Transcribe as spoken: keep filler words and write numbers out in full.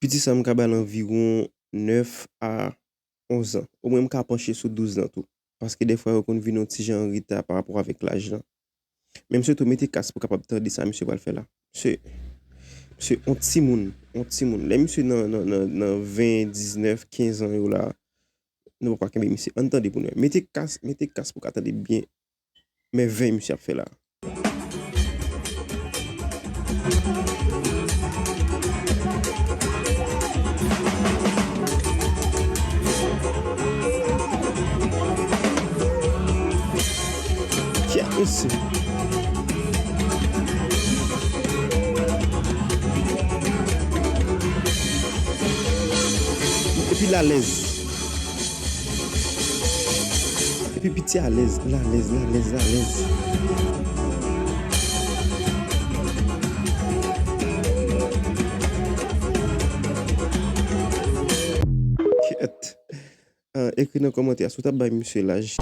Piti sa m ka ba l anviwon nèf a onz an. Omwen m ka panche sou douz an tou. Paske dèfwa yo konn vin yon ti jan an reta pa rapò avèk laj lan. Men misye tou mete kas pou kapab tande sa misye pral fè la. Misye, misye yon timoun, yon timoun. Lè misye nan, nan, nan, nan ven, diznèf, kenz an yo la, nou pa ka kenbe misye. Ann tande pou nou wè. Mete kas, mete kas pou ka tande byen. Men ven misye ap fè la. Kèt mesye. Epi l alèz. Epi piti alèz, l alèz, l alèz, l alèz. Kèt. Ah, ekri nan kòmantè a si w t ap bay misye laj.